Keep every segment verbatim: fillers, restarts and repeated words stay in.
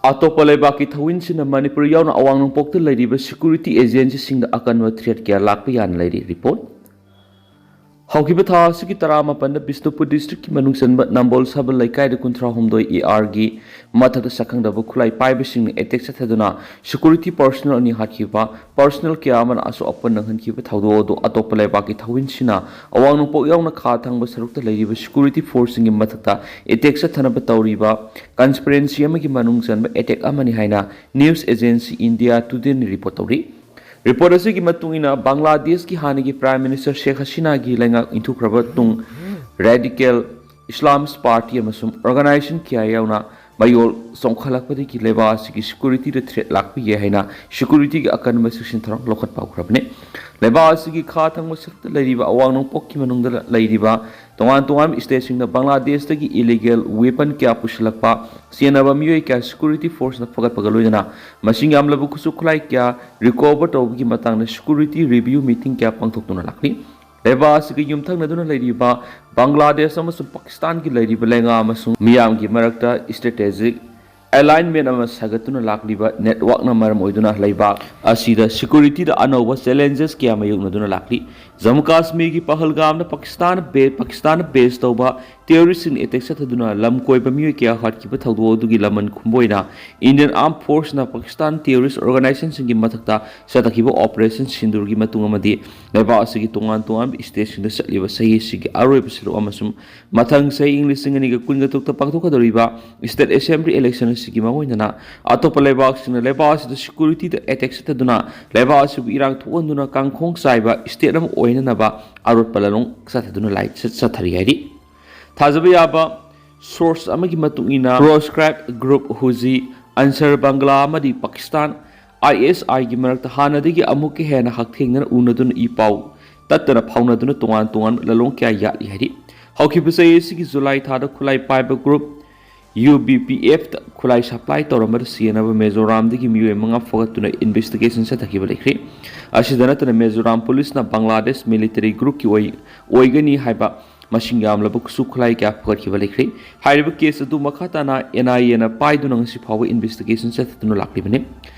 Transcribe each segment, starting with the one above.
ꯑꯇꯣꯞꯄ ꯂꯩꯕꯥꯛꯀꯤ ꯊꯧꯋꯤꯟꯁꯤꯡꯅ ꯃꯅꯤꯄꯨꯔ ꯌꯥꯎꯅ ꯑꯋꯥꯡ ꯅꯣꯡꯄꯣꯛꯇ ꯂꯩꯔꯤꯕ security agency ꯁꯤꯡꯗ ꯑꯀꯟꯕ threat ꯀꯌꯥ ꯂꯥꯛꯄ ꯌꯥꯅ ꯂꯩꯔꯤ꯫ Report꯫ ꯍꯧꯈꯤꯕ ꯊꯥ ꯑꯁꯤꯒꯤ ꯇꯔꯥꯃꯥꯄꯟꯗ ꯕꯤꯁꯅꯨꯄꯨꯔ district ꯀꯤ ꯃꯅꯨꯡ ꯆꯟꯕ ꯅꯝꯕꯣꯜ ꯁꯕꯜ ꯂꯩꯀꯥꯏꯗ ꯀꯨꯟꯊ꯭ꯔꯥ ꯍꯨꯝꯗꯣꯏ AR ꯒꯤ ꯃꯊꯛꯇ ꯁꯛꯈꯪꯗꯕ ꯈꯨꯠꯂꯥꯏ ꯄꯥꯏꯕꯁꯤꯡꯅ attack ꯆꯠꯊꯗꯨꯅ security personnel ꯑꯅꯤ ꯍꯥꯠꯈꯤꯕ, personnel ꯀꯌꯥ ꯑꯃꯅ ꯑꯁꯣꯛ ꯑꯄꯟ ꯅꯪꯍꯟꯈꯤꯕ ꯊꯧꯗꯣꯛ ꯑꯗꯨ ꯑꯇꯣꯞꯄ ꯂꯩꯕꯥꯛꯀꯤ ꯊꯧꯋꯤꯟꯁꯤꯡꯅ ꯑꯋꯥꯡ ꯅꯣꯡꯄꯣꯛ ꯌꯥꯎꯅ ꯈꯥ ꯊꯪꯕ ꯁꯔꯨꯛꯇ ꯂꯩꯔꯤꯕ security force ꯁꯤꯡꯒꯤ ꯃꯊꯛꯇ attack ꯆꯠꯊꯅꯕ ꯇꯧꯔꯤꯕ conspiracy ꯑꯃꯒꯤ ꯃꯅꯨꯡ ꯆꯟꯕ attack ꯑꯃꯅꯤ ꯍꯥꯏꯅ news agency India Today ꯅ report ꯇꯧꯔꯤ꯫ Report ꯑꯁꯤꯒꯤ ꯃꯇꯨꯡ ꯏꯟꯅ, ꯕꯪꯒ꯭ꯂꯥꯗꯦꯁꯀꯤ ꯍꯥꯟꯅꯒꯤ Prime Minister ꯁꯦꯈ ꯍꯁꯤꯅꯥꯒꯤ ꯂꯩꯉꯥꯛ ꯏꯟꯊꯨꯈ꯭ꯔꯕ ꯇꯨꯡ radical Islamist party ꯑꯃꯁꯨꯡ organization ꯀꯌꯥ ꯌꯥꯎꯅ ꯃꯌꯣꯜ ꯆꯣꯡꯈꯠꯂꯛꯄꯗꯒꯤ ꯂꯩꯕꯥꯛ ꯑꯁꯤꯒꯤ security ꯗ threat ꯂꯥꯛꯄ ꯌꯥꯏ ꯍꯥꯏꯅ security ꯒꯤ ꯑꯀꯟꯕ ꯆꯦꯛꯁꯤꯟ ꯊꯧꯔꯥꯡ ꯂꯧꯈꯠꯄ ꯍꯧꯈ꯭ꯔꯕꯅꯤ꯫ ꯂꯩꯕꯥꯛ ꯑꯁꯤꯒꯤ ꯈꯥ ꯊꯪꯕ ꯁꯔꯨꯛꯇ ꯂꯩꯔꯤꯕ ꯑꯋꯥꯡ ꯅꯣꯡꯄꯣꯛꯀꯤ ꯃꯅꯨꯡꯗ ꯂꯩꯔꯤꯕ ꯇꯣꯉꯥꯟ ꯇꯣꯉꯥꯟꯕ state ꯁꯤꯡꯅ ꯕꯪꯒ꯭ꯂꯥꯗꯦꯁꯇꯒꯤ illegal weapon ꯀꯌꯥ ꯄꯨꯁꯤꯜꯂꯛꯄ, ꯆꯦꯟꯅꯕ ꯃꯤꯑꯣꯏ ꯀꯌꯥ security force ꯅ ꯐꯒꯠꯄꯒ ꯂꯣꯏꯅꯅ ꯃꯁꯤꯡ ꯌꯥꯝꯂꯕ ꯈꯨꯠꯁꯨ ꯈꯨꯠꯂꯥꯏ ꯀꯌꯥ recover ꯇꯧꯕꯒꯤ ꯃꯇꯥꯡꯗ security review meeting ꯀꯌꯥ ꯄꯥꯡꯊꯣꯛꯇꯨꯅ ꯂꯥꯛꯂꯤ꯫ ꯂꯩꯕꯥꯛ ꯑꯁꯤꯒ ꯌꯨꯝꯊꯪꯅꯗꯨꯅ ꯂꯩꯔꯤꯕ ꯕꯪꯒ꯭ꯂꯥꯗꯦꯁ ꯑꯃꯁꯨꯡ ꯄꯥꯀꯤꯁꯇꯥꯟꯒꯤ ꯂꯩꯔꯤꯕ ꯂꯩꯉꯥꯛ ꯑꯃꯁꯨꯡ ꯃꯤꯌꯥꯝꯒꯤ ꯃꯔꯛꯇ strategic alignment ꯑꯃ ꯁꯥꯒꯠꯇꯨꯅ ꯂꯥꯛꯂꯤꯕ network ꯅ ꯃꯔꯝ ꯑꯣꯏꯗꯨꯅ ꯂꯩꯕꯥꯛ ꯑꯁꯤꯗ security ꯗ ꯑꯅꯧꯕ challenges ꯀꯌꯥ ꯃꯥꯌꯣꯛꯅꯗꯨꯅ ꯂꯥꯛꯂꯤ꯫ ꯖꯝꯃꯨ ꯀꯥꯁꯃꯤꯔꯒꯤ ꯄꯍꯜꯒꯥꯝꯗ ꯄꯥꯀꯤꯁꯇꯥꯟ ꯕꯦ-, ꯄꯥꯀꯤꯁꯇꯥꯟ base ꯇꯧꯕ terrorist ꯁꯤꯡꯅ attack ꯆꯠꯊꯗꯨꯅ ꯂꯝ ꯀꯣꯏꯕ ꯃꯤꯑꯣꯏ ꯀꯌꯥ ꯍꯥꯠꯈꯤꯕ ꯊꯧꯗꯣꯛ ꯑꯗꯨꯒꯤ ꯂꯃꯟ ꯈꯨꯝꯕ ꯑꯣꯏꯅ Indian Armed Force ꯅ ꯄꯥꯀꯤꯁꯇꯥꯟ terrorist organization ꯁꯤꯡꯒꯤ ꯃꯊꯛꯇ ꯆꯠꯊꯈꯤꯕ Operation ꯁꯤꯟꯗꯨꯔꯒꯤ ꯃꯇꯨꯡ ꯑꯃꯗꯤ ꯂꯩꯕꯥꯛ ꯑꯁꯤꯒꯤ ꯇꯣꯉꯥꯟ ꯇꯣꯉꯥꯟꯕ state ꯁꯤꯡꯗ ꯆꯠꯂꯤꯕ ꯆꯍꯤ ꯑꯁꯤꯒꯤ ꯑꯔꯣꯏꯕ ꯁꯔꯨꯛ ꯑꯃꯁꯨꯡ ꯃꯊꯪ ꯆꯍꯤ ꯏꯪ ꯂꯤꯁꯤꯡ ꯑꯅꯤꯒ ꯀꯨꯟꯒ ꯇꯔꯨꯛꯇ ꯄꯥꯡꯊꯣꯛꯀꯗꯧꯔꯤꯕ state assembly election ꯑꯁꯤꯒꯤ ꯃꯔꯨꯑꯣꯏꯅ ꯑꯇꯣꯞꯄ ꯂꯩꯕꯥꯛꯁꯤꯡꯅ ꯂꯩꯕꯥꯛ ꯑꯁꯤꯗ security ꯗ attack ꯆꯠꯊꯗꯨꯅ ꯂꯩꯕꯥꯛ ꯑꯁꯤꯕꯨ ꯏꯔꯥꯡ ꯊꯣꯛꯍꯟꯗꯨꯅ ꯀꯥꯡꯈꯣꯡ ꯆꯥꯏꯕ state ꯑꯃ ꯑꯣꯏꯅꯅꯕ ꯑꯔꯣꯠꯄ ꯂꯥꯂꯣꯡ ꯆꯠꯊꯗꯨꯅ ꯂꯥꯏ ꯆꯠ-, ꯆꯠꯊꯔꯤ ꯍꯥꯏꯔꯤ꯫ ꯊꯥꯖꯕ ꯌꯥꯕ source ꯑꯃꯒꯤ ꯃꯇꯨꯡ ꯏꯟꯅ, proscribed group ꯍꯨꯖꯤ ꯑꯟꯁꯔ ꯕꯪꯒ꯭ꯂꯥ ꯑꯃꯗꯤ ꯄꯥꯀꯤꯁꯇꯥꯟ ISI ꯒꯤ ꯃꯔꯛꯇ ꯍꯥꯟꯅꯗꯒꯤ ꯑꯃꯨꯛꯀ ꯍꯦꯟꯅ ꯍꯛꯊꯦꯡꯅꯅ ꯎꯅꯗꯨꯅ ꯏ ꯄꯥꯎ ꯇꯠꯇꯅ ꯐꯥꯎꯅꯗꯨꯅ ꯇꯣꯉꯥꯟ ꯇꯣꯉꯥꯟꯕ ꯂꯥꯂꯣꯡ ꯀꯌꯥ ꯌꯥꯠꯂꯤ ꯍꯥꯏꯔꯤ꯫ ꯍꯧꯈꯤꯕ ꯆꯍꯤ ꯑꯁꯤꯒꯤ ꯖꯨꯂꯥꯏ ꯊꯥꯗ ꯈꯨꯠꯂꯥꯏ ꯄꯥꯏꯕ group UBPF ꯇ ꯈꯨꯠꯂꯥꯏ supply ꯇꯧꯔꯝꯕꯗ ꯆꯦꯟꯅꯕ ꯃꯤꯖꯣꯔꯥꯝꯗꯒꯤ ꯃꯤꯑꯣꯏ ꯃꯉꯥ ꯐꯒꯠꯇꯨꯅ investigation ꯆꯠꯊꯈꯤꯕ ꯂꯩꯈ꯭ꯔꯦ꯫ ꯑꯁꯤꯗ ꯅꯠꯇꯅ ꯃꯤꯖꯣꯔꯥꯝ police ꯅ ꯕꯪꯒ꯭ꯂꯥꯗꯦꯁ military group ꯀꯤ ꯑꯣꯏ-, ꯑꯣꯏꯒꯅꯤ ꯍꯥꯏꯕ ꯃꯁꯤꯡ ꯌꯥꯝꯂꯕ ꯈꯨꯠꯁꯨ ꯈꯨꯠꯂꯥꯏ ꯀꯌꯥ ꯐꯒꯠꯈꯤꯕ ꯂꯩꯈ꯭ꯔꯦ꯫ ꯍꯥꯏꯔꯤꯕ ꯀꯦꯁ ꯑꯗꯨ ꯃꯈꯥ ꯇꯥꯅ ꯑꯦꯟ ꯑꯥꯏ ꯑꯦꯅ ꯄꯥꯏꯗꯨꯅ ꯉꯁꯤ ꯐꯥꯎꯕ ꯏꯟꯚꯦꯁꯇꯤꯒꯦꯁꯟ ꯆꯠꯊꯗꯨꯅ ꯂꯥꯛꯂꯤꯕꯅꯤ꯫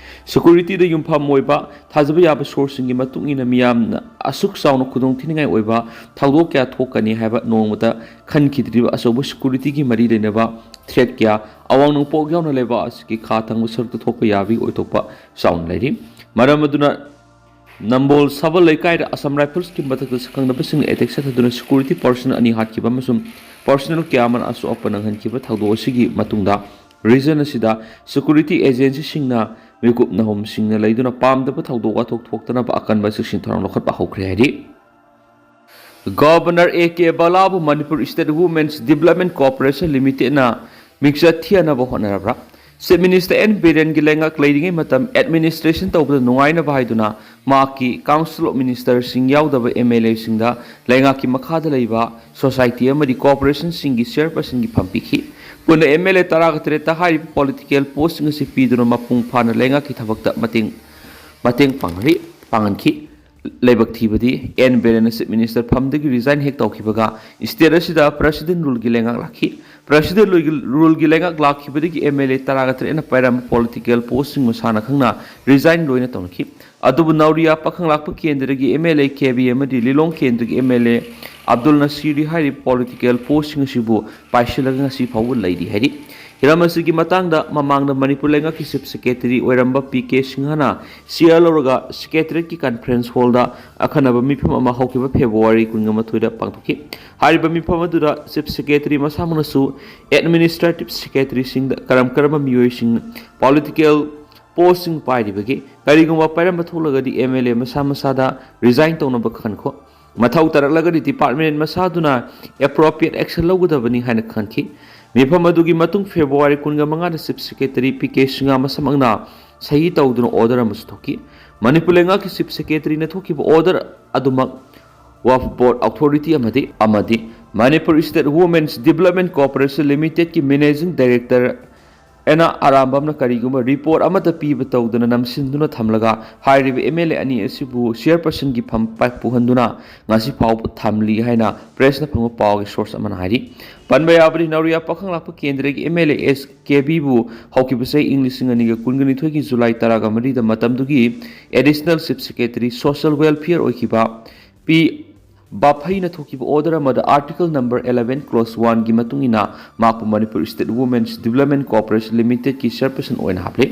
ꯁꯦꯀ꯭ꯌꯨꯔꯤꯇꯤꯗ ꯌꯨꯝꯐꯝ ꯑꯣꯏꯕ ꯊꯥꯖꯕ ꯌꯥꯕ ꯁꯣꯔꯁꯁꯤꯡꯒꯤ ꯃꯇꯨꯡ ꯏꯟꯅ ꯃꯤꯌꯥꯝꯅ ꯑꯁꯨꯛ ꯆꯥꯎꯅ ꯈꯨꯗꯣꯡꯊꯤꯅꯤꯡꯉꯥꯏ ꯑꯣꯏꯕ ꯊꯧꯗꯣꯛ ꯀꯌꯥ ꯊꯣꯛꯀꯅꯤ ꯍꯥꯏꯕ ꯅꯣꯡꯃꯇ ꯈꯟꯈꯤꯗ꯭ꯔꯤꯕ ꯑꯆꯧꯕ ꯁꯦꯀ꯭ꯌꯨꯔꯤꯇꯤꯒꯤ ꯃꯔꯤ ꯂꯩꯅꯕ ꯊ꯭ꯔꯦꯠ ꯀꯌꯥ, ꯑꯋꯥꯡ ꯅꯣꯡꯄꯣꯛ ꯌꯥꯎꯅ ꯂꯩꯕꯥꯛ ꯑꯁꯤꯒꯤ ꯈꯥ ꯊꯪꯕ ꯁꯔꯨꯛꯇ ꯊꯣꯛꯄ ꯌꯥꯕꯒꯤ ꯑꯣꯏꯊꯣꯛꯄ ꯆꯥꯎꯅ ꯂꯩꯔꯤ꯫ ꯃꯔꯝ ꯑꯗꯨꯅ ꯅꯝꯕꯣꯜ ꯁꯕꯜ ꯂꯩꯀꯥꯏꯗ ꯑꯁꯥꯝ ꯔꯥꯏꯐꯜꯁꯀꯤ ꯃꯊꯛꯇ ꯁꯛꯈꯪꯅꯕꯁꯤꯡꯅ ꯑꯦꯇꯦꯛ ꯆꯠꯊꯗꯨꯅ ꯁꯦꯀ꯭ꯌꯨꯔꯤꯇꯤ ꯄꯥꯔꯁꯟ ꯑꯅꯤ ꯍꯥꯠꯈꯤꯕ ꯑꯃꯁꯨꯡ ꯄꯥꯔꯁꯅꯦꯜ ꯀꯌꯥ ꯑꯃꯅ ꯑꯁꯣꯛ ꯑꯄꯟ ꯅꯪꯍꯟꯈꯤꯕ ꯊꯧꯗꯣꯛ ꯑꯁꯤꯒꯤ ꯃꯇꯨꯡꯗ ꯔꯤꯖꯟ ꯑꯁꯤꯗ ꯁꯦꯀ꯭ꯌꯨꯔꯤꯇꯤ ꯑꯦꯖꯦꯟꯁꯤꯁꯤꯡꯅ ꯃꯤꯀꯨꯞ ꯅꯍꯨꯝꯁꯤꯡꯅ ꯂꯩꯗꯨꯅ ꯄꯥꯝꯗꯕ ꯊꯧꯗꯣꯛ ꯋꯥꯊꯣꯛ ꯊꯣꯛꯇꯅꯕ ꯑꯀꯟꯕ ꯆꯦꯛꯁꯤꯟ ꯊꯧꯔꯥꯡ ꯂꯧꯈꯠꯄ ꯍꯧꯈ꯭ꯔꯦ ꯍꯥꯏꯔꯤ꯫ ꯒꯕꯔꯅꯔ ꯑꯦ ꯀꯦ ꯕꯂꯥꯕꯨ Manipur state women's development corporation ꯂꯤꯃꯤꯇꯦꯗꯅ ꯃꯤꯡꯆꯠ ꯊꯤꯍꯟꯅꯕ ꯍꯣꯠꯅꯔꯕ꯭ꯔꯥ? ꯆꯤꯐ ꯃꯤꯅꯤꯁꯇꯔ ꯑꯦꯟ ꯕꯤꯔꯦꯟꯒꯤ ꯂꯩꯉꯥꯛ ꯂꯩꯔꯤꯉꯩ ꯃꯇꯝ ꯑꯦꯗꯃꯤꯅꯤꯁꯇ꯭ꯔꯦꯁꯟ ꯇꯧꯕꯗ ꯅꯨꯡꯉꯥꯏꯅꯕ ꯍꯥꯏꯗꯨꯅ ꯃꯍꯥꯛꯀꯤ ꯀꯥꯎꯟꯁꯤꯜ ꯑꯣꯐ ꯃꯤꯅꯤꯁꯇꯔꯁꯤꯡ ꯌꯥꯎꯗꯕ ꯑꯦꯝ ꯑꯦꯜ ꯑꯦꯁꯤꯡꯗ ꯂꯩꯉꯥꯛꯀꯤ ꯃꯈꯥꯗ ꯂꯩꯕ ꯁꯣꯁꯥꯏꯇꯤ ꯑꯃꯗꯤ ꯀꯣꯔꯄꯣꯔꯦꯁꯟꯁꯤꯡꯒꯤ ꯆꯤꯌꯔꯄꯔꯁꯟꯒꯤ ꯐꯝ ꯄꯤꯈꯤ꯫ ꯄꯨꯟꯅ ꯑꯦꯝ ꯑꯦꯜ ꯑꯦ ꯇꯔꯥꯒ ꯇꯔꯦꯠꯇ ꯍꯥꯏꯔꯤꯕ ꯄꯣꯂꯤꯇꯤꯀꯦꯜ ꯄꯣꯁꯁꯤꯡ ꯑꯁꯤ ꯄꯤꯗꯨꯅ ꯃꯄꯨꯡ ꯐꯥꯅ ꯂꯩꯉꯥꯛꯀꯤ ꯊꯕꯛꯇ ꯃꯇꯦꯡ ꯃꯇꯦꯡ ꯄꯥꯡꯍꯜꯂꯤ ꯄꯥꯡꯍꯟꯈꯤ꯫ ꯂꯥꯏꯕꯛ ꯊꯤꯕꯗꯤ ꯑꯦꯟ ꯕꯤꯔꯦꯟꯅ ꯆꯤꯐ ꯃꯤꯅꯤꯁꯇꯔ ꯐꯝꯗꯒꯤ ꯔꯤꯖꯥꯏꯟ ꯍꯦꯛ ꯇꯧꯈꯤꯕꯒ ꯏꯁꯇꯦꯠ ꯑꯁꯤꯗ ꯄ꯭ꯔꯦꯁꯤꯗꯦꯟ ꯔꯨꯜꯒꯤ ꯂꯩꯉꯥꯛ ꯂꯥꯛꯈꯤ꯫ ꯄ꯭ꯔꯦꯁꯤꯗꯦꯟ ꯔꯨꯜꯒꯤ ꯔꯨꯜꯒꯤ ꯂꯩꯉꯥꯛ ꯂꯥꯛꯈꯤꯕꯗꯒꯤ ꯑꯦꯝ ꯑꯦꯜ ꯑꯦ ꯇꯔꯥꯒ ꯇꯔꯦꯠꯅ ꯄꯥꯏꯔꯝꯕ ꯄꯣꯂꯤꯇꯤꯀꯦꯜ ꯄꯣꯁꯁꯤꯡ ꯃꯁꯥꯅ ꯈꯪꯅ ꯔꯤꯖꯥꯏꯟ ꯂꯣꯏꯅ ꯇꯧꯅꯈꯤ꯫ ꯑꯗꯨꯕꯨ ꯅꯧꯔꯤꯌꯥ ꯄꯥꯈꯪ ꯂꯥꯛꯄ ꯀꯦꯟꯗ꯭ꯔꯒꯤ M L A K B ꯑꯃꯗꯤ ꯂꯤꯂꯣꯡ ꯀꯦꯟꯗ꯭ꯔꯒꯤ ꯑꯦꯝ ꯑꯦꯜ ꯑꯦ ꯑꯕꯗꯨꯜ ꯅꯁꯤꯔꯗꯤ ꯍꯥꯏꯔꯤꯕ ꯄꯣꯂꯤꯇꯤꯀꯦꯜ ꯄꯣꯁꯁꯤꯡ ꯑꯁꯤꯕꯨ ꯄꯥꯏꯁꯤꯜꯂꯒ ꯉꯁꯤ ꯐꯥꯎꯕ ꯂꯩꯔꯤ ꯍꯥꯏꯔꯤ꯫ ꯍꯤꯔꯝ ꯑꯁꯤꯒꯤ ꯃꯇꯥꯡꯗ ꯃꯃꯥꯡꯗ ꯃꯅꯤꯄꯨꯔ ꯂꯩꯉꯥꯛꯀꯤ ꯆꯤꯐ ꯁꯦꯀ꯭ꯔꯦꯇꯔꯤ ꯑꯣꯏꯔꯝꯕ ꯄꯤ ꯀꯦ ꯁꯤꯡꯍꯅ ꯆꯤꯌꯔ ꯂꯧꯔꯒ ꯁꯦꯀ꯭ꯔꯦꯇꯔꯤꯌꯦꯠꯀꯤ ꯀꯟꯐ꯭ꯔꯦꯟꯁ ꯍꯣꯜꯗ ꯑꯈꯟꯅꯕ ꯃꯤꯐꯝ ꯑꯃ ꯍꯧꯈꯤꯕ ꯐꯦꯕ꯭ꯔꯨꯋꯥꯔꯤ ꯀꯨꯟꯒ ꯃꯥꯊꯣꯏꯗ ꯄꯥꯡꯊꯣꯛꯈꯤ꯫ ꯍꯥꯏꯔꯤꯕ ꯃꯤꯐꯝ ꯑꯗꯨꯗ ꯆꯤꯐ ꯁꯦꯀ꯭ꯔꯦꯇꯔꯤ ꯃꯁꯥꯃꯛꯅꯁꯨ ꯑꯦꯗꯃꯤꯅꯤꯁꯇ꯭ꯔꯦꯇꯤꯚ ꯁꯦꯀ꯭ꯔꯦꯇꯔꯤꯁꯤꯡꯗ ꯀꯔꯝ ꯀꯔꯝꯕ ꯃꯤꯑꯣꯏꯁꯤꯡ ꯄꯣꯂꯤꯇꯤꯀꯦꯜ ꯄꯣꯁꯁꯤꯡ ꯄꯥꯏꯔꯤꯕꯒꯦ, ꯀꯔꯤꯒꯨꯝꯕ ꯄꯥꯏꯔꯝꯕ ꯊꯣꯛꯂꯒꯗꯤ ꯑꯦꯝ ꯑꯦꯜ ꯑꯦ ꯃꯁꯥ ꯃꯁꯥꯗ ꯔꯤꯖꯥꯏꯟ ꯇꯧꯅꯕ ꯈꯟꯈꯣ꯫ ꯃꯊꯧ ꯇꯥꯔꯛꯂꯒꯗꯤ ꯗꯤꯄꯥꯔꯠꯃꯦꯟ ꯃꯁꯥꯗꯨꯅ ꯑꯦꯄ꯭ꯔꯣꯄ꯭ꯔꯤꯌꯦꯠ ꯑꯦꯛꯁꯟ ꯂꯧꯒꯗꯕꯅꯤ ꯍꯥꯏꯅ ꯈꯟꯈꯤ꯫ ꯃꯤꯐꯝ ꯑꯗꯨꯒꯤ ꯃꯇꯨꯡ ꯐꯦꯕ꯭ꯔꯨꯋꯥꯔꯤ ꯀꯨꯟꯒ ꯃꯉꯥꯗ chief secretary P K Singh ꯃꯁꯥꯃꯛꯅ ꯁꯍꯤ ꯇꯧꯗꯨꯅ ꯑꯣꯔꯗꯔ ꯑꯃꯁꯨ ꯊꯣꯛꯈꯤ꯫ ꯃꯅꯤꯄꯨꯔ ꯂꯩꯉꯥꯛꯀꯤ ꯆꯤꯐ ꯁꯦꯀ꯭ꯔꯦꯇꯔꯤꯅ ꯊꯣꯛꯈꯤꯕ ꯑꯣꯔꯗꯔ ꯑꯗꯨꯃꯛ ꯋꯥꯐ ꯕꯣꯔꯗ ꯑꯣꯊꯣꯔꯤꯇꯤ ꯑꯃꯗꯤ ꯑꯃꯗꯤ Manipur state women's development corporation ꯂꯤꯃꯤꯇꯦꯗꯀꯤ ꯃꯦꯅꯦꯖꯤꯡ ꯗꯥꯏꯔꯦꯛꯇꯔ ꯑꯦꯟ ꯑꯥꯔ ꯑꯔꯥꯝꯕꯝꯅ ꯀꯔꯤꯒꯨꯝꯕ ꯔꯤꯄꯣꯔꯠ ꯑꯃꯠꯇ ꯄꯤꯕ ꯇꯧꯗꯅ ꯅꯝꯁꯤꯟꯗꯨꯅ ꯊꯝꯂꯒ ꯍꯥꯏꯔꯤꯕ ꯑꯦꯝ ꯑꯦꯜ ꯑꯦ ꯑꯅꯤ ꯑꯁꯤꯕꯨ ꯆꯤꯌꯔꯄꯔꯁꯟꯒꯤ ꯐꯝ ꯄꯨꯍꯟꯗꯨꯅ ꯉꯁꯤ ꯐꯥꯎꯕ ꯊꯝꯂꯤ ꯍꯥꯏꯅ ꯄ꯭ꯔꯦꯁꯅ ꯐꯪꯕ ꯄꯥꯎꯒꯤ ꯁꯣꯔꯁ ꯑꯃꯅ ꯍꯥꯏꯔꯤ꯫ ꯄꯟꯕ ꯌꯥꯕꯗꯤ ꯅꯧꯔꯤꯌꯥ ꯄꯥꯈꯪꯂꯥꯛꯄ ꯀꯦꯟꯗ꯭ꯔꯒꯤ ꯑꯦꯝ ꯑꯦꯜ ꯑꯦ ꯑꯦꯁ ꯀꯦ ꯕꯤꯕꯨ ꯍꯧꯈꯤꯕ ꯆꯍꯤ ꯏꯪ ꯂꯤꯁꯤꯡ ꯑꯅꯤꯒ ꯀꯨꯟꯒ ꯅꯤꯊꯣꯏꯒꯤ ꯖꯨꯂꯥꯏ ꯇꯔꯥꯒ ꯃꯔꯤꯗ ꯃꯇꯝꯗꯨꯒꯤ additional chief secretary social welfare ꯑꯣꯏꯈꯤꯕ ꯄꯤ ꯕꯥꯐꯩꯅ ꯊꯣꯛꯈꯤꯕ ꯑꯣꯔꯗꯔ ꯑꯃꯗ article number eleven clause one ꯒꯤ ꯃꯇꯨꯡ ꯏꯟꯅ ꯃꯍꯥꯛꯄꯨ Manipur state women's development corporation ꯂꯤꯃꯤꯇꯦꯗꯀꯤ ꯆꯤꯌꯔꯄꯔꯁꯟ ꯑꯣꯏꯅ ꯍꯥꯞꯂꯤ꯫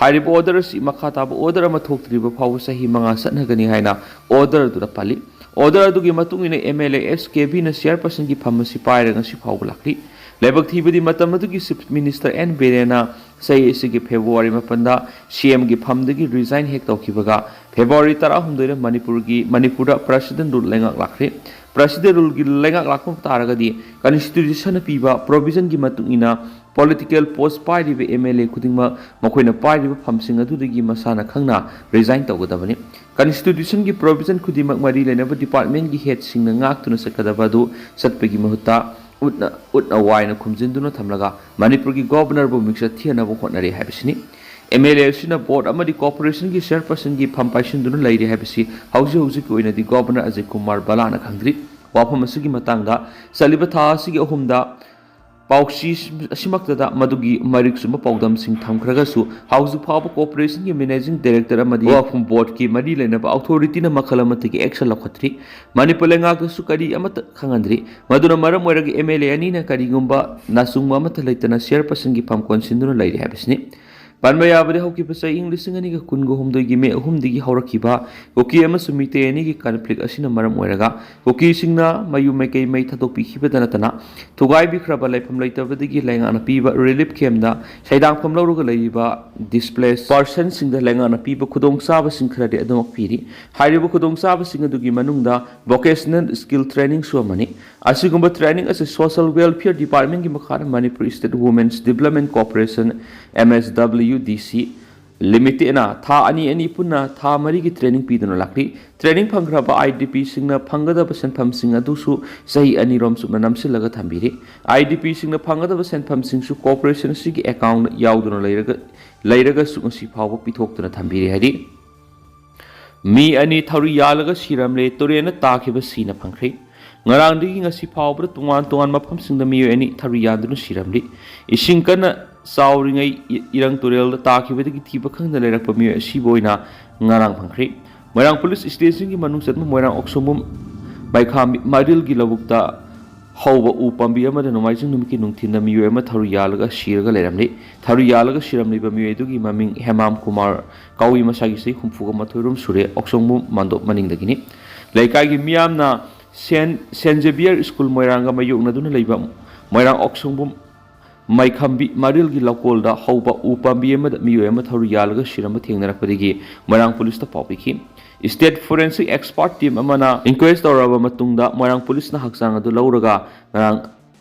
ꯍꯥꯏꯔꯤꯕ ꯑꯣꯔꯗꯔ ꯑꯁꯤ ꯃꯈꯥ ꯇꯥꯕ ꯑꯣꯔꯗꯔ ꯑꯃ ꯊꯣꯛꯇ꯭ꯔꯤꯕ ꯐꯥꯎꯕ ꯆꯍꯤ ꯃꯉꯥ ꯆꯠꯅꯒꯅꯤ ꯍꯥꯏꯅ ꯑꯣꯔꯗꯔ ꯑꯗꯨꯗ ꯄꯜꯂꯤ꯫ ꯑꯣꯔꯗꯔ ꯑꯗꯨꯒꯤ ꯃꯇꯨꯡ ꯏꯟꯅ ꯑꯦꯝ ꯑꯦꯜ ꯑꯦ ꯑꯦꯁ ꯀꯦ ꯕꯤꯅ ꯆꯤꯌꯔꯄꯔꯁꯟꯒꯤ ꯐꯝ ꯑꯁꯤ ꯄꯥꯏꯔꯒ ꯉꯁꯤ ꯐꯥꯎꯕ ꯂꯥꯛꯂꯤ꯫ ꯂꯥꯏꯕꯛ ꯊꯤꯕꯗꯤ ꯃꯇꯝ ꯑꯗꯨꯒꯤ ꯆꯤꯐ ꯃꯤꯅꯤꯁꯇꯔ ꯑꯦꯟ ꯕꯤꯔꯦꯟꯅ ꯆꯍꯤ ꯑꯁꯤꯒꯤ ꯐꯦꯕ꯭ꯔꯨꯋꯥꯔꯤ ꯃꯥꯄꯟꯗ ꯁꯤ ꯑꯦꯝꯒꯤ ꯐꯝꯗꯒꯤ ꯔꯤꯖꯥꯏꯟ ꯍꯦꯛ ꯇꯧꯈꯤꯕꯒ ꯐꯦꯕ꯭ꯔꯨꯋꯥꯔꯤ ꯇꯔꯥꯍꯨꯝꯗꯣꯏꯗ ꯃꯅꯤꯄꯨꯔꯒꯤ, ꯃꯅꯤꯄꯨꯔꯗ ꯄ꯭ꯔꯁꯤꯗꯦꯟ ꯔꯨꯜ ꯂꯩꯉꯥꯛ ꯂꯥꯛꯈ꯭ꯔꯦ꯫ ꯄ꯭ꯔꯁꯤꯗꯦꯟ ꯔꯨꯜꯒꯤ ꯂꯩꯉꯥꯛ ꯂꯥꯛꯄ ꯇꯥꯔꯒꯗꯤ ꯀꯟꯁꯇꯤꯇ꯭ꯌꯨꯁꯟꯅ ꯄꯤꯕ ꯄ꯭ꯔꯣꯚꯤꯖꯟꯒꯤ ꯃꯇꯨꯡ ꯏꯟꯅ ꯄꯣꯂꯤꯇꯤꯀꯦꯜ ꯄꯣꯁ ꯄꯥꯏꯔꯤꯕ ꯑꯦꯝ ꯑꯦꯜ ꯑꯦ ꯈꯨꯗꯤꯡꯃꯛ ꯃꯈꯣꯏꯅ ꯄꯥꯏꯔꯤꯕ ꯐꯝꯁꯤꯡ ꯑꯗꯨꯗꯒꯤ ꯃꯁꯥꯅ ꯈꯪꯅ ꯔꯤꯖꯥꯏꯟ ꯇꯧꯒꯗꯕꯅꯤ꯫ ꯀꯟꯁꯇꯤꯇ꯭ꯌꯨꯁꯟꯒꯤ ꯄ꯭ꯔꯣꯚꯤꯖꯟ ꯈꯨꯗꯤꯡꯃꯛ ꯃꯔꯤ ꯂꯩꯅꯕ ꯗꯤꯄꯥꯔꯠꯃꯦꯟꯒꯤ ꯍꯦꯗꯁꯤꯡꯅ ꯉꯥꯛꯇꯨꯅ ꯆꯠꯀꯗꯕ ꯑꯗꯨ ꯆꯠꯄꯒꯤ ꯃꯍꯨꯠꯇ ꯎꯠꯅ, ꯎꯠꯅ ꯋꯥꯏꯅ ꯈꯨꯝꯖꯤꯟꯗꯨꯅ ꯊꯝꯂꯒ ꯃꯅꯤꯄꯨꯔꯒꯤ ꯒꯣꯚꯔꯅꯔꯕꯨ ꯃꯤꯡꯆꯠ ꯊꯤꯍꯟꯅꯕ ꯍꯣꯠꯅꯔꯤ ꯍꯥꯏꯕꯁꯤꯅꯤ꯫ ꯑꯦꯝ ꯑꯦꯜ ꯑꯦ ꯑꯁꯤꯅ ꯕꯣꯔꯗ ꯑꯃꯗꯤ ꯀꯣꯔꯄꯣꯔꯦꯁꯟꯒꯤ ꯆꯤꯌꯔꯄꯔꯁꯟꯒꯤ ꯐꯝ ꯄꯥꯏꯁꯤꯟꯗꯨꯅ ꯂꯩꯔꯤ ꯍꯥꯏꯕꯁꯤ ꯍꯧꯖꯤꯛ ꯍꯧꯖꯤꯛꯀꯤ ꯑꯣꯏꯅꯗꯤ ꯒꯣꯚꯔꯅꯔ ꯑꯖꯌ ꯀꯨꯃꯥꯔ ꯚꯜꯂꯥꯅ ꯈꯪꯗ꯭ꯔꯤ꯫ ꯋꯥꯐꯝ ꯑꯁꯤꯒꯤ ꯃꯇꯥꯡꯗ ꯆꯠꯂꯤꯕ ꯊꯥ ꯑꯁꯤꯒꯤ ꯑꯍꯨꯝꯗ ꯄꯥꯎꯆꯦ ꯑꯁꯤꯃꯛꯇꯗ ꯃꯗꯨꯒꯤ ꯃꯔꯤꯛ ꯆꯨꯝꯕ ꯄꯥꯎꯗꯝꯁꯤꯡ ꯊꯝꯈ꯭ꯔꯒꯁꯨ ꯍꯧꯖꯤꯛ ꯐꯥꯎꯕ ꯀꯣꯔꯄꯣꯔꯦꯁꯟꯒꯤ ꯃꯦꯅꯦꯖꯤꯡ ꯗꯥꯏꯔꯦꯛꯇꯔ ꯑꯃꯗꯤ ꯋꯥꯐꯝ ꯕꯣꯔꯗꯀꯤ ꯃꯔꯤ ꯂꯩꯅꯕ ꯑꯣꯊꯣꯔꯤꯇꯤꯅ ꯃꯈꯜ ꯑꯃꯠꯇꯒꯤ ꯑꯦꯛꯁꯟ ꯂꯧꯈꯠꯇ꯭ꯔꯤ꯫ ꯃꯅꯤꯄꯨꯔ ꯂꯩꯉꯥꯛꯇꯁꯨ ꯀꯔꯤ ꯑꯃꯠꯇ ꯈꯪꯍꯟꯗ꯭ꯔꯤ꯫ ꯃꯗꯨꯅ ꯃꯔꯝ ꯑꯣꯏꯔꯒ ꯑꯦꯝ ꯑꯦꯜ ꯑꯦ ꯑꯅꯤꯅ ꯀꯔꯤꯒꯨꯝꯕ ꯅꯆꯨꯡꯕ ꯑꯃꯠꯇ ꯂꯩꯇꯅ ꯆꯤꯌꯔꯄꯔꯁꯟꯒꯤ ꯐꯝ ꯀꯣꯟꯁꯤꯟꯗꯨꯅ ꯂꯩꯔꯤ ꯍꯥꯏꯕꯁꯤꯅꯤ꯫ ꯄꯟꯕ ꯌꯥꯕꯗꯤ ꯍꯧꯈꯤꯕ ꯆꯍꯤ ꯏꯪ ꯂꯤꯁꯤꯡ ꯑꯅꯤꯒ ꯀꯨꯟꯒ ꯍꯨꯝꯗꯣꯏꯒꯤ ꯃꯦ ꯑꯍꯨꯝꯗꯒꯤ ꯍꯧꯔꯛꯈꯤꯕ ꯀꯨꯀꯤ ꯑꯃꯁꯨꯡ ꯃꯤꯇꯩ ꯑꯅꯤꯒꯤ ꯀꯟꯐ꯭ꯂꯤꯛ ꯑꯁꯤꯅ ꯃꯔꯝ ꯑꯣꯏꯔꯒ ꯀꯨꯀꯤꯁꯤꯡꯅ ꯃꯌꯨꯝ ꯃꯩꯀꯩ ꯃꯩ ꯊꯥꯗꯣꯛꯄꯤꯈꯤꯕꯗ ꯅꯠꯇꯅ ꯊꯨꯒꯥꯏꯕꯤꯈ꯭ꯔꯕ ꯂꯩꯐꯝ ꯂꯩꯇꯕꯗꯒꯤ ꯂꯩꯉꯥꯛꯅ ꯄꯤꯕ ꯔꯤꯂꯤꯐ ꯀꯦꯝꯗ ꯁꯩꯗꯥꯡꯐꯝ ꯂꯧꯔꯒ ꯂꯩꯔꯤꯕ ꯗꯤꯁꯄ꯭ꯂꯦꯁ ꯄꯥꯔꯁꯟꯁꯤꯡꯗ ꯂꯩꯉꯥꯛꯅ ꯄꯤꯕ ꯈꯨꯗꯣꯡꯆꯥꯕꯁꯤꯡ ꯈꯔꯗꯤ ꯑꯗꯨꯃꯛ ꯄꯤꯔꯤ꯫ ꯍꯥꯏꯔꯤꯕ ꯈꯨꯗꯣꯡꯆꯥꯕꯁꯤꯡ ꯑꯗꯨꯒꯤ ꯃꯅꯨꯡꯗ ꯚꯣꯀꯦꯁꯅꯦꯜ ꯁ꯭ꯀꯤꯜ ꯇ꯭ꯔꯦꯅꯤꯡꯁꯨ ꯑꯃꯅꯤ꯫ ꯑꯁꯤꯒꯨꯝꯕ ꯇ꯭ꯔꯦꯅꯤꯡ ꯑꯁꯤ ꯁꯣꯁꯤꯌꯦꯜ ꯋꯦꯜꯐꯤꯌꯔ ꯗꯤꯄꯥꯔꯠꯃꯦꯟꯒꯤ ꯃꯈꯥꯗ Manipur state women's development corporation, M S W D C, ꯂꯤꯃꯤꯇꯦꯠꯅ ꯊꯥ ꯑꯅꯤ ꯑꯅꯤ ꯄꯨꯟꯅ ꯊꯥ ꯃꯔꯤꯒꯤ ꯇ꯭ꯔꯦꯅꯤꯡ ꯄꯤꯗꯨꯅ ꯂꯥꯛꯂꯤ꯫ ꯇ꯭ꯔꯦꯅꯤꯡ ꯐꯪꯈ꯭ꯔꯕ ꯑꯥꯏ ꯗꯤ ꯄꯤꯁꯤꯡꯅ ꯐꯪꯒꯗꯕ ꯁꯦꯟꯐꯝꯁꯤꯡ ꯑꯗꯨꯁꯨ ꯆꯍꯤ ꯑꯅꯤꯔꯣꯝ ꯆꯨꯞꯅ ꯅꯝꯁꯤꯜꯂꯒ ꯊꯝꯕꯤꯔꯤ꯫ ꯑꯥꯏ ꯗꯤ ꯄꯤꯁꯤꯡꯅ ꯐꯪꯒꯗꯕ ꯁꯦꯟꯐꯝꯁꯤꯡꯁꯨ ꯀꯣꯔꯄꯣꯔꯦꯁꯟ ꯑꯁꯤꯒꯤ ꯑꯦꯀꯥꯎꯟꯗ ꯌꯥꯎꯗꯨꯅ ꯂꯩꯔꯒ, ꯂꯩꯔꯒꯁꯨ ꯉꯁꯤ ꯐꯥꯎꯕ ꯄꯤꯊꯣꯛꯇꯨꯅ ꯊꯝꯕꯤꯔꯤ ꯍꯥꯏꯔꯤ꯫ ꯃꯤ ꯑꯅꯤ ꯊꯧꯔꯤ ꯌꯥꯜꯂꯒ ꯁꯤꯔꯝꯂꯦ, ꯇꯨꯔꯦꯟꯗ ꯇꯥꯈꯤꯕ ꯁꯤꯅ ꯐꯪꯈ꯭ꯔꯦ꯫ ꯉꯔꯥꯡꯗꯒꯤ ꯉꯁꯤ ꯐꯥꯎꯕꯗ ꯇꯣꯉꯥꯟ ꯇꯣꯉꯥꯟꯕ ꯃꯐꯝꯁꯤꯡꯗ ꯃꯤꯑꯣꯏ ꯑꯅꯤ ꯊꯧꯔꯤ ꯌꯥꯟꯗꯨꯅ ꯁꯤꯔꯝꯂꯤ꯫ ꯏꯁꯤꯡ ꯀꯟꯅ ꯆꯥꯎꯔꯤꯉꯩ ꯏ-, ꯏꯔꯪ ꯇꯨꯔꯦꯜꯗ ꯇꯥꯈꯤꯕꯗꯒꯤ ꯊꯤꯕ ꯈꯪꯗꯅ ꯂꯩꯔꯛꯄ ꯃꯤꯑꯣꯏ ꯑꯁꯤꯕ ꯑꯣꯏꯅ ꯉꯔꯥꯡ ꯐꯪꯈ꯭ꯔꯦ꯫ ꯃꯣꯏꯔꯥꯡ ꯄꯨꯂꯤꯁ ꯁ꯭ꯇꯦꯁꯟꯒꯤ ꯃꯅꯨꯡ ꯆꯟꯕ ꯃꯣꯏꯔꯥꯡ ꯑꯣꯛꯁꯣꯡꯕꯝ ꯃꯩꯈꯥꯝꯕꯤ ꯃꯔꯤꯜꯒꯤ ꯂꯧꯕꯨꯛꯇ ꯍꯧꯕ ꯎ ꯄꯥꯝꯕꯤ ꯑꯃꯗ ꯅꯣꯡꯃꯥꯏꯖꯤꯡ ꯅꯨꯃꯤꯠꯀꯤ ꯅꯨꯡꯊꯤꯜꯗ ꯃꯤꯑꯣꯏ ꯑꯃ ꯊꯧꯔꯤ ꯌꯥꯜꯂꯒ ꯁꯤꯔꯒ ꯂꯩꯔꯝꯂꯤ꯫ ꯊꯧꯔꯤ ꯌꯥꯜꯂꯒ ꯁꯤꯔꯝꯂꯤꯕ ꯃꯤꯑꯣꯏ ꯑꯗꯨꯒꯤ ꯃꯃꯤꯡ ꯍꯦꯃꯥꯝ ꯀꯨꯃꯥꯔ ꯀꯧꯏ, ꯃꯁꯥꯒꯤ ꯆꯍꯤ ꯍꯨꯝꯐꯨꯒ ꯃꯥꯊꯣꯏ ꯔꯣꯝ ꯁꯨꯔꯦ, ꯑꯣꯛꯁꯣꯡꯕꯝ ꯃꯥꯟꯗꯣꯞ ꯃꯅꯤꯡꯗꯒꯤꯅꯤ꯫ ꯂꯩꯀꯥꯏꯒꯤ ꯃꯤꯌꯥꯝꯅ ꯁꯦꯟ, ꯁꯦꯟ ꯖꯦꯕꯤꯌꯔ ꯁ꯭ꯀꯨꯜ ꯃꯣꯏꯔꯥꯡꯒ ꯃꯥꯌꯣꯛꯅꯗꯨꯅ ꯂꯩꯕ ꯃꯣꯏꯔꯥꯡ ꯑꯣꯛꯁꯣꯡꯕꯝ ꯃꯩꯈꯝꯕꯤ ꯃꯔꯤꯜꯒꯤ ꯂꯧꯀꯣꯜꯗ ꯍꯧꯕ ꯎ ꯄꯥꯝꯕꯤ ꯑꯃꯗ ꯃꯤꯑꯣꯏ ꯑꯃ ꯊꯧꯔꯤ ꯌꯥꯜꯂꯒ ꯁꯤꯔꯝꯕ ꯊꯦꯡꯅꯔꯛꯄꯗꯒꯤ ꯃꯣꯏꯔꯥꯡ ꯄꯨꯂꯤꯁꯇ ꯄꯥꯎ ꯄꯤꯈꯤ꯫ ꯁ꯭ꯇꯦꯠ ꯐꯣꯔꯦꯟꯁꯤꯛ ꯑꯦꯛꯁꯄꯥꯔꯠ ꯇꯤꯝ ꯑꯃꯅ ꯏꯟꯀ꯭ꯋꯦꯁ ꯇꯧꯔꯕ ꯃꯇꯨꯡꯗ ꯃꯣꯏꯔꯥꯡ ꯄꯨꯂꯤꯁꯅ ꯍꯛꯆꯥꯡ ꯑꯗꯨ ꯂꯧꯔꯒ ꯉꯔꯥꯡ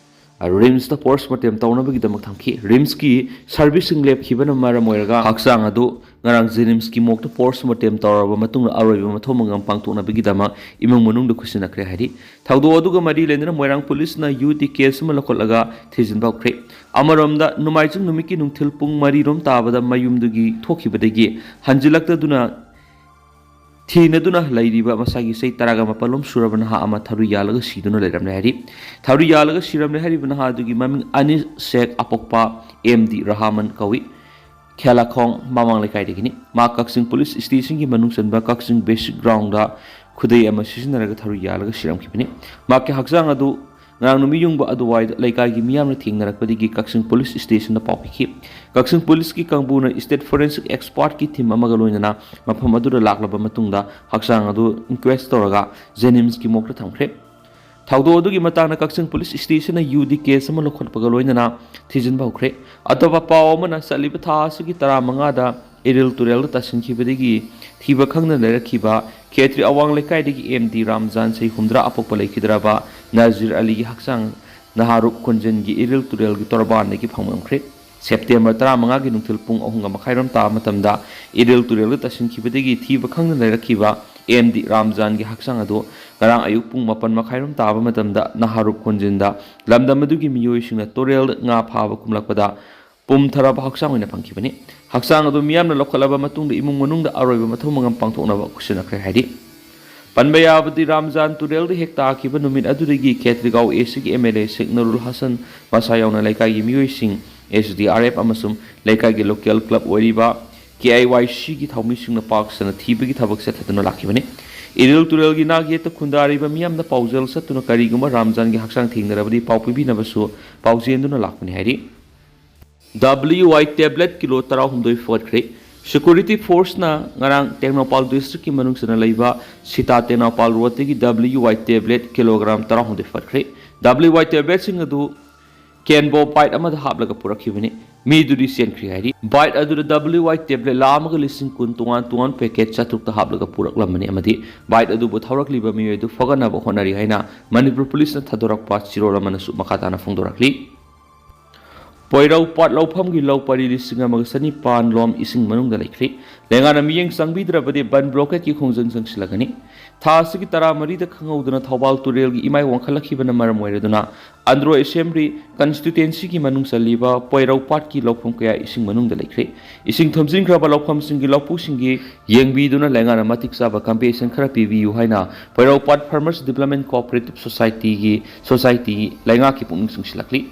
ꯔꯤꯝꯁꯇ ꯄꯣꯁꯃꯣꯔꯇꯦꯝ ꯇꯧꯅꯕꯒꯤꯗꯃꯛ ꯊꯝꯈꯤ꯫ ꯔꯤꯝꯁꯀꯤ ꯁꯔꯚꯤꯁꯁꯤꯡ ꯂꯦꯞꯈꯤꯕꯅ ꯃꯔꯝ ꯑꯣꯏꯔꯒ ꯍꯛꯆꯥꯡ ꯑꯗꯨ ꯉꯔꯥꯡ ꯖꯦꯅꯤꯝꯁꯀꯤ ꯃꯣꯔꯒꯇ ꯄꯣꯁꯃꯣꯔꯇꯦꯝ ꯇꯧꯔꯕ ꯃꯇꯨꯡꯗ ꯑꯔꯣꯏꯕ ꯃꯊꯧ ꯃꯉꯝ ꯄꯥꯡꯊꯣꯛꯅꯕꯒꯤꯗꯃꯛ ꯏꯃꯨꯡ ꯃꯅꯨꯡꯗ ꯈꯨꯠꯁꯤꯟꯅꯈ꯭ꯔꯦ ꯍꯥꯏꯔꯤ꯫ ꯊꯧꯗꯣꯛ ꯑꯗꯨꯒ ꯃꯔꯤ ꯂꯩꯅꯅ ꯃꯣꯏꯔꯥꯡ ꯄꯨꯂꯤꯁꯅ ꯌꯨ ꯗꯤ ꯀꯦꯁ ꯑꯃ ꯂꯧꯈꯠꯂꯒ ꯊꯤꯖꯤꯟꯕ ꯍꯧꯈ꯭ꯔꯦ꯫ ꯑꯃꯔꯣꯝꯗ, ꯅꯣꯡꯃꯥꯏꯖꯤꯡ ꯅꯨꯃꯤꯠꯀꯤ ꯅꯨꯡꯊꯤꯜ ꯄꯨꯡ ꯃꯔꯤ ꯔꯣꯝ ꯇꯥꯕꯗ ꯃꯌꯨꯝꯗꯒꯤ ꯊꯣꯛꯈꯤꯕꯗꯒꯤ ꯍꯟꯖꯤꯜꯂꯛꯇꯗꯨꯅ ꯊꯤꯅꯗꯨꯅ ꯂꯩꯔꯤꯕ ꯃꯁꯥꯒꯤ ꯆꯍꯤ ꯇꯔꯥꯒ ꯃꯥꯄꯜ ꯂꯣꯝ ꯁꯨꯔꯕ ꯅꯍꯥ ꯑꯃ ꯊꯧꯔꯤ ꯌꯥꯜꯂꯒ ꯁꯤꯗꯨꯅ ꯂꯩꯔꯝꯂꯦ ꯍꯥꯏꯔꯤ꯫ ꯊꯧꯔꯤ ꯌꯥꯜꯂꯒ ꯁꯤꯔꯝꯂꯦ ꯍꯥꯏꯔꯤꯕ ꯅꯍꯥ ꯑꯗꯨꯒꯤ ꯃꯃꯤꯡ ꯑꯅꯤꯁ ꯁꯦꯈ, ꯑꯄꯣꯛꯄ ꯑꯦꯝ ꯗꯤ ꯔꯍꯃꯟ ꯀꯧꯏ꯫ ꯈꯦꯂꯥꯈꯣꯡ ꯃꯃꯥꯡ ꯂꯩꯀꯥꯏꯗꯒꯤꯅꯤ꯫ ꯃꯍꯥꯛ ꯀꯛꯆꯤꯡ ꯄꯨꯂꯤꯁ ꯁ꯭ꯇꯦꯁꯟꯒꯤ ꯃꯅꯨꯡ ꯆꯟꯕ ꯀꯛꯆꯤꯡ ꯕꯦꯁꯤꯛ ꯒ꯭ꯔꯥꯎꯟꯗ ꯈꯨꯗꯩ ꯑꯃ ꯁꯤꯖꯤꯟꯅꯔꯒ ꯊꯧꯔꯤ ꯌꯥꯜꯂꯒ ꯁꯤꯔꯝꯈꯤꯕꯅꯤ꯫ ꯃꯍꯥꯛꯀꯤ ꯍꯛꯆꯥꯡ ꯑꯗꯨ ꯉꯔꯥꯡ ꯅꯨꯃꯤꯠ ꯌꯨꯡꯕ ꯑꯗꯨꯋꯥꯏꯗ ꯂꯩꯀꯥꯏꯒꯤ ꯃꯤꯌꯥꯝꯅ ꯊꯦꯡꯅꯔꯛꯄꯗꯒꯤ ꯀꯛꯆꯤꯡ ꯄꯨꯂꯤꯁ ꯁ꯭ꯇꯦꯁꯟꯗ ꯄꯥꯎ ꯄꯤꯈꯤ꯫ ꯀꯛꯆꯤꯡ ꯄꯨꯂꯤꯁꯀꯤ ꯀꯥꯡꯕꯨꯅ ꯁ꯭ꯇꯦꯠ ꯐꯣꯔꯦꯟꯁꯤꯛ ꯑꯦꯛꯁꯄꯥꯔꯠꯀꯤ ꯇꯤꯝ ꯑꯃꯒ ꯂꯣꯏꯅꯅ ꯃꯐꯝ ꯑꯗꯨꯗ ꯂꯥꯛꯂꯕ ꯃꯇꯨꯡꯗ ꯍꯛꯆꯥꯡ ꯑꯗꯨ ꯏꯟꯀ꯭ꯋꯦꯁ ꯇꯧꯔꯒ ꯖꯦꯅꯤꯝꯁꯀꯤ ꯃꯣꯔꯒꯇ ꯊꯝꯈ꯭ꯔꯦ꯫ ꯊꯧꯗꯣꯛ ꯑꯗꯨꯒꯤ ꯃꯇꯥꯡꯗ ꯀꯛꯆꯤꯡ ꯄꯨꯂꯤꯁ ꯁ꯭ꯇꯦꯁꯟꯅ ꯌꯨ ꯗꯤ ꯀꯦꯁ ꯑꯃ ꯂꯧꯈꯠꯄꯒ ꯂꯣꯏꯅꯅ ꯊꯤꯖꯤꯟꯕ ꯍꯧꯈ꯭ꯔꯦ꯫ ꯑꯇꯣꯞꯄ ꯄꯥꯎ ꯑꯃꯅ, ꯆꯠꯂꯤꯕ ꯊꯥ ꯑꯁꯤꯒꯤ ꯇꯔꯥꯃꯉꯥꯗ ꯏꯔꯤꯜ ꯇꯨꯔꯦꯜꯗ ꯇꯥꯁꯤꯟꯈꯤꯕꯗꯒꯤ ꯊꯤꯕ ꯈꯪꯗꯅ ꯂꯩꯔꯛꯈꯤꯕ ꯈꯦꯇ꯭ꯔꯤ ꯑꯋꯥꯡ ꯂꯩꯀꯥꯏꯗꯒꯤ ꯑꯦꯝ ꯗꯤ ꯔꯥꯝꯖꯥꯟ, ꯆꯍꯤ ꯍꯨꯝꯗ꯭ꯔꯥ, ꯑꯄꯣꯛꯄ ꯂꯩꯈꯤꯗ꯭ꯔꯕ ꯅꯖꯤꯔ ꯑꯂꯤꯒꯤ ꯍꯛꯆꯥꯡ ꯅꯍꯥꯔꯨꯞ ꯈꯣꯟꯖꯦꯜꯒꯤ ꯏꯔꯤꯜ ꯇꯨꯔꯦꯜꯒꯤ ꯇꯣꯔꯕꯥꯟꯗꯒꯤ ꯐꯪꯂꯝꯈ꯭ꯔꯦ꯫ ꯁꯦꯞꯇꯦꯝꯕꯔ ꯇꯔꯥꯃꯉꯥꯒꯤ ꯅꯨꯡꯊꯤꯜ ꯄꯨꯡ ꯑꯍꯨꯝꯒ ꯃꯈꯥꯏꯔꯣꯝ ꯇꯥꯕ ꯃꯇꯝꯗ ꯏꯔꯤꯜ ꯇꯨꯔꯦꯜꯗ ꯇꯥꯁꯤꯟꯈꯤꯕꯗꯒꯤ ꯊꯤꯕ ꯈꯪꯗꯅ ꯂꯩꯔꯛꯈꯤꯕ ꯑꯦꯝ ꯗꯤ ꯔꯥꯝꯖꯥꯟꯒꯤ ꯍꯛꯆꯥꯡ ꯑꯗꯨ ꯉꯔꯥꯡ ꯑꯌꯨꯛ ꯄꯨꯡ ꯃꯥꯄꯟ ꯃꯈꯥꯏꯔꯣꯝ ꯇꯥꯕ ꯃꯇꯝꯗ ꯅꯍꯥꯔꯨꯞ ꯈꯣꯟꯖꯤꯟꯗ ꯂꯝꯗꯝ ꯑꯗꯨꯒꯤ ꯃꯤꯑꯣꯏꯁꯤꯡꯅ ꯇꯨꯔꯦꯜꯗ ꯉꯥ ꯐꯥꯕ ꯀꯨꯝꯂꯛꯄꯗ ꯄꯨꯝꯊꯔꯕ ꯍꯛꯆꯥꯡ ꯑꯣꯏꯅ ꯐꯪꯈꯤꯕꯅꯤ꯫ ꯍꯛꯆꯥꯡ ꯑꯗꯨ ꯃꯤꯌꯥꯝꯅ ꯂꯧꯈꯠꯂꯕ ꯃꯇꯨꯡꯗ ꯏꯃꯨꯡ ꯃꯅꯨꯡꯗ ꯑꯔꯣꯏꯕ ꯃꯊꯧ ꯃꯉꯝ ꯄꯥꯡꯊꯣꯛꯅꯕ ꯈꯨꯠꯁꯤꯟꯅꯈ꯭ꯔꯦ ꯍꯥꯏꯔꯤ꯫ ꯄꯟꯕ ꯌꯥꯕꯗꯤ, ꯔꯥꯝꯖꯥꯟ ꯇꯨꯔꯦꯜꯗ ꯍꯦꯛ ꯇꯥꯈꯤꯕ ꯅꯨꯃꯤꯠ ꯑꯗꯨꯗꯒꯤ ꯈꯦꯇ꯭ꯔꯤꯒꯥꯎ ꯑꯦ ꯁꯤꯒꯤ ꯑꯦꯝ ꯑꯦꯜ ꯑꯦ ꯁꯦꯛ ꯅꯨꯔꯨꯜ ꯍꯁꯟ ꯃꯁꯥ ꯌꯥꯎꯅ ꯂꯩꯀꯥꯏꯒꯤ ꯃꯤꯑꯣꯏꯁꯤꯡ, ꯑꯦꯁ ꯗꯤ ꯑꯥꯔ ꯑꯦꯐ ꯑꯃꯁꯨꯡ ꯂꯩꯀꯥꯏꯒꯤ ꯂꯣꯀꯦꯜ ꯀ꯭ꯂꯕ ꯑꯣꯏꯔꯤꯕ ꯀꯦ ꯑꯥꯏ ꯋꯥꯏ ꯁꯤꯒꯤ ꯊꯧꯃꯤꯁꯤꯡꯅ ꯄꯥꯛ ꯁꯟꯅ ꯊꯤꯕꯒꯤ ꯊꯕꯛ ꯆꯠꯊꯗꯨꯅ ꯂꯥꯛꯈꯤꯕꯅꯤ꯫ ꯏꯔꯤꯜ ꯇꯨꯔꯦꯜꯒꯤ ꯅꯥꯛ ꯌꯦꯠꯇ ꯈꯨꯟꯗꯥꯔꯤꯕ ꯃꯤꯌꯥꯝꯗ ꯄꯥꯎꯖꯦꯜ ꯆꯠꯇꯨꯅ ꯀꯔꯤꯒꯨꯝꯕ ꯔꯥꯝꯖꯥꯟꯒꯤ ꯍꯛꯆꯥꯡ ꯊꯦꯡꯅꯔꯕꯗꯤ ꯄꯥꯎ ꯄꯤꯕꯤꯅꯕꯁꯨ ꯄꯥꯎꯖꯦꯟꯗꯨꯅ ꯂꯥꯛꯄꯅꯤ ꯍꯥꯏꯔꯤ꯫ ꯗꯕ꯭ꯂꯤꯌꯨ ꯋꯥꯏ ꯇꯦꯕ꯭ꯂꯦꯠ ꯀꯤꯂꯣ ꯇꯔꯥꯍꯨꯝꯗꯣꯏ ꯐꯒꯠꯈ꯭ꯔꯦ꯫ ꯁꯦꯀ꯭ꯌꯨꯔꯤꯇꯤ ꯐꯣꯔꯁꯅ ꯉꯔꯥꯡ ꯇꯦꯡꯅꯧꯄꯥꯜ ꯗꯤꯁꯇ꯭ꯔꯤꯛꯀꯤ ꯃꯅꯨꯡ ꯆꯟꯅ ꯂꯩꯕ ꯁꯤꯇꯥ ꯇꯦꯡꯅꯧꯄꯥꯜ ꯔꯣꯗꯇꯒꯤ ꯗꯕ꯭ꯂꯤꯌꯨ ꯋꯥꯏ ꯇꯦꯕ꯭ꯂꯦꯠ ꯀꯤꯂꯣꯒ꯭ꯔꯥꯝ ꯇꯔꯥꯍꯨꯝꯗꯣꯏ ꯐꯒꯠꯈ꯭ꯔꯦ꯫ ꯗꯕ꯭ꯂꯤꯌꯨ ꯋꯥꯏ ꯇꯦꯕ꯭ꯂꯦꯠꯁꯤꯡ ꯑꯗꯨ ꯀꯦꯟꯕꯣ ꯕꯥꯏꯠ ꯑꯃꯗ ꯍꯥꯞꯂꯒ ꯄꯨꯔꯛꯈꯤꯕꯅꯤ꯫ ꯃꯤꯗꯨꯗꯤ ꯆꯦꯟꯈ꯭ꯔꯦ ꯍꯥꯏꯔꯤ꯫ ꯕꯥꯏꯠ ꯑꯗꯨꯗ ꯗꯕ꯭ꯂꯤꯌꯨ ꯋꯥꯏ ꯇꯦꯕ꯭ꯂꯦꯠ ꯂꯥꯈ ꯑꯃꯒ ꯂꯤꯁꯤꯡ ꯀꯨꯟ ꯇꯣꯉꯥꯟ ꯇꯣꯉꯥꯟꯕ ꯄꯦꯀꯦꯠ ꯆꯥꯇ꯭ꯔꯨꯛꯇ ꯍꯥꯞꯂꯒ ꯄꯨꯔꯛꯂꯝꯕꯅꯤ ꯑꯃꯗꯤ ꯕꯥꯏꯠ ꯑꯗꯨꯕꯨ ꯊꯧꯔꯛꯂꯤꯕ ꯃꯤꯑꯣꯏ ꯑꯗꯨ ꯐꯒꯠꯅꯕ ꯍꯣꯠꯅꯔꯤ ꯍꯥꯏꯅ ꯃꯅꯤꯄꯨꯔ ꯄꯨꯂꯤꯁꯅ ꯊꯥꯗꯣꯔꯛꯄ ꯆꯦꯔꯣꯜ ꯑꯃꯅꯁꯨ ꯃꯈꯥ ꯇꯥꯅ ꯐꯣꯡꯗꯣꯔꯛꯂꯤ꯫ ꯄꯣꯏꯔꯧ ꯄꯥꯠ ꯂꯧꯐꯝꯒꯤ ꯂꯧ ꯄꯔꯤ ꯂꯤꯁꯤꯡ ꯑꯃꯒ ꯆꯅꯤꯄꯥꯟ ꯂꯣꯝ ꯏꯁꯤꯡ ꯃꯅꯨꯡꯗ ꯂꯩꯈ꯭ꯔꯦ꯫ ꯂꯩꯉꯥꯛꯅ ꯃꯤꯠꯌꯦꯡ ꯆꯪꯕꯤꯗ꯭ꯔꯕꯗꯤ ꯕꯟ ꯕ꯭ꯂꯣꯀꯦꯠꯀꯤ ꯈꯣꯡꯖꯪ ꯆꯪꯁꯤꯜꯂꯒꯅꯤ꯫ ꯊꯥ ꯑꯁꯤꯒꯤ ꯇꯔꯥꯃꯔꯤꯗ ꯈꯪꯍꯧꯗꯅ ꯊꯧꯕꯥꯜ ꯇꯨꯔꯦꯜꯒꯤ ꯏꯃꯥꯏ ꯋꯥꯡꯈꯠꯂꯛꯈꯤꯕꯅ ꯃꯔꯝ ꯑꯣꯏꯔꯗꯨꯅ ꯑꯟꯗ꯭ꯔꯣ ꯑꯦꯁꯦꯝꯕ꯭ꯂꯤ ꯀꯟꯁꯇꯤꯇ꯭ꯋꯦꯟꯁꯤꯒꯤ ꯃꯅꯨꯡ ꯆꯜꯂꯤꯕ ꯄꯣꯏꯔꯧ ꯄꯥꯠꯀꯤ ꯂꯧꯐꯝ ꯀꯌꯥ ꯏꯁꯤꯡ ꯃꯅꯨꯡꯗ ꯂꯩꯈ꯭ꯔꯦ꯫ ꯏꯁꯤꯡ ꯊꯨꯝꯖꯤꯟꯈ꯭ꯔꯕ ꯂꯧꯐꯝꯁꯤꯡꯒꯤ ꯂꯧꯄꯨꯁꯤꯡꯒꯤ ꯌꯦꯡꯕꯤꯗꯨꯅ ꯂꯩꯉꯥꯛꯅ ꯃꯇꯤꯛ ꯆꯥꯕ ꯀꯝꯄꯦꯟꯁꯦꯁꯟ ꯈꯔ ꯄꯤꯕꯤꯌꯨ ꯍꯥꯏꯅ ꯄꯣꯏꯔꯧ ꯄꯥꯠ ꯐꯥꯔꯃꯔꯁ ꯗꯤꯕ꯭ꯂꯞꯃꯦꯟ ꯀꯣꯑꯣꯄꯔꯦꯇꯤꯚ ꯁꯣꯁꯥꯏꯇꯤꯒꯤ, ꯁꯣꯁꯥꯏꯇꯤꯒꯤ ꯂꯩꯉꯥꯛꯀꯤ ꯄꯨꯛꯅꯤꯡ ꯆꯤꯡꯁꯤꯜꯂꯛꯂꯤ꯫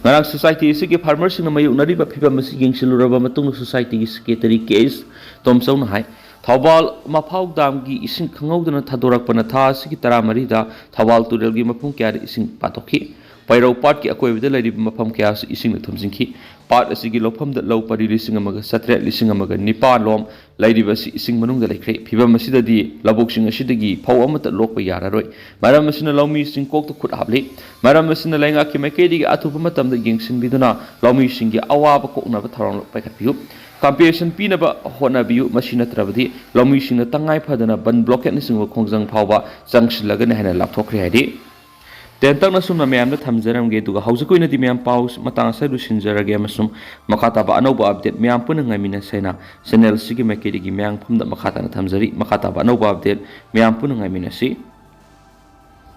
ꯉꯔꯥꯡ ꯁꯣꯁꯥꯏꯇꯤ ꯑꯁꯤꯒꯤ ꯐꯥꯔꯃꯔꯁꯤꯡꯅ ꯃꯥꯌꯣꯛꯅꯔꯤꯕ ꯐꯤꯕꯝ ꯑꯁꯤ ꯌꯦꯡꯁꯤꯜꯂꯨꯔꯕ ꯃꯇꯨꯡꯗ ꯁꯣꯁꯥꯏꯇꯤꯒꯤ ꯁꯦꯀ꯭ꯔꯦꯇꯔꯤ ꯀꯦ ꯑꯦꯁ ꯇꯣꯝꯆꯧꯅ ꯍꯥꯏ, ꯊꯧꯕꯥꯜ ꯃꯐꯥꯎ ꯗꯥꯝꯒꯤ ꯏꯁꯤꯡ ꯈꯪꯍꯧꯗꯅ ꯊꯥꯗꯣꯔꯛꯄꯅ ꯊꯥ ꯑꯁꯤꯒꯤ ꯇꯔꯥꯃꯔꯤꯗ ꯊꯧꯕꯥꯜ ꯇꯨꯔꯦꯜꯒꯤ ꯃꯐꯝ ꯀꯌꯥꯗ ꯏꯁꯤꯡ ꯄꯥꯊꯣꯛꯈꯤ꯫ ꯄꯣꯏꯔꯧ ꯄꯥꯠꯀꯤ ꯑꯀꯣꯏꯕꯗ ꯂꯩꯔꯤꯕ ꯃꯐꯝ ꯀꯌꯥꯁꯨ ꯏꯁꯤꯡꯅ ꯊꯨꯝꯖꯤꯟꯈꯤ꯫ ꯄꯥꯠ ꯑꯁꯤꯒꯤ ꯂꯧꯐꯝꯗ ꯂꯧ ꯄꯔꯤ ꯂꯤꯁꯤꯡ ꯑꯃꯒ ꯆꯥꯇ꯭ꯔꯦꯠ, ꯂꯤꯁꯤꯡ ꯑꯃꯒ ꯅꯤꯄꯥꯟ ꯂꯣꯝ ꯂꯩꯔꯤꯕ ꯑꯁꯤ ꯏꯁꯤꯡ ꯃꯅꯨꯡꯗ ꯂꯩꯈ꯭ꯔꯦ꯫ ꯐꯤꯕꯝ ꯑꯁꯤꯗꯗꯤ ꯂꯧꯕꯨꯛꯁꯤꯡ ꯑꯁꯤꯗꯒꯤ ꯐꯧ ꯑꯃꯠꯇ ꯂꯣꯛꯄ ꯌꯥꯔꯔꯣꯏ꯫ ꯃꯔꯝ ꯑꯁꯤꯅ ꯂꯧꯃꯤꯁꯤꯡ ꯀꯣꯛꯇ ꯈꯨꯠ ꯍꯥꯞꯂꯤ꯫ ꯃꯔꯝ ꯑꯁꯤꯅ ꯂꯩꯉꯥꯛꯀꯤ ꯃꯥꯏꯀꯩꯗꯒꯤ ꯑꯊꯨꯕ ꯃꯇꯝꯗ ꯌꯦꯡꯁꯤꯟꯕꯤꯗꯨꯅ ꯂꯧꯃꯤꯁꯤꯡꯒꯤ ꯑꯋꯥꯕ ꯀꯣꯛꯅꯕ ꯊꯧꯔꯥꯡ ꯄꯥꯏꯈꯠꯄꯤꯌꯨ꯫ ꯀꯝꯄꯦꯟꯁꯦꯁꯟ ꯄꯤꯅꯕ ꯍꯣꯠꯅꯕꯤꯌꯨ꯫ ꯃꯁꯤ ꯅꯠꯇ꯭ꯔꯕꯗꯤ ꯂꯧꯃꯤꯁꯤꯡꯅ ꯇꯉꯥꯏ ꯐꯗꯅ ꯕꯟ ꯕ꯭ꯂꯣꯀꯦꯠꯅꯆꯤꯡꯕ ꯈꯣꯡꯖꯪ ꯐꯥꯎꯕ ꯆꯪꯁꯤꯜꯂꯒꯅꯤ ꯍꯥꯏꯅ ꯂꯥꯎꯊꯣꯛꯈ꯭ꯔꯦ ꯍꯥꯏꯔꯤ꯫ ꯇꯦꯟꯇꯛꯅ ꯁꯨꯝꯅ ꯃꯌꯥꯝꯗ ꯊꯝꯖꯔꯝꯒꯦ, ꯑꯗꯨꯒ ꯍꯧꯖꯤꯛꯀꯤ ꯑꯣꯏꯅꯗꯤ ꯃꯌꯥꯝ ꯄꯥꯎ ꯃꯇꯥꯡ ꯑꯁꯤꯗ ꯂꯣꯏꯁꯤꯟꯖꯔꯒꯦ, ꯑꯃꯁꯨꯡ ꯃꯈꯥ ꯇꯥꯕ ꯑꯅꯧꯕ update ꯃꯌꯥꯝ ꯄꯨꯟꯅ ꯉꯥꯏꯃꯤꯟꯅꯁꯦꯅ channel ꯑꯁꯤꯒꯤ ꯃꯥꯏꯀꯩꯗꯒꯤ ꯃꯌꯥꯝ ꯄꯨꯝꯅꯃꯛ ꯃꯈꯥ ꯇꯥꯅ ꯊꯝꯖꯔꯤ꯫ ꯃꯈꯥ ꯇꯥꯕ ꯑꯅꯧꯕ update ꯃꯌꯥꯝ ꯄꯨꯟꯅ ꯉꯥꯏꯃꯤꯟꯅꯁꯤ꯫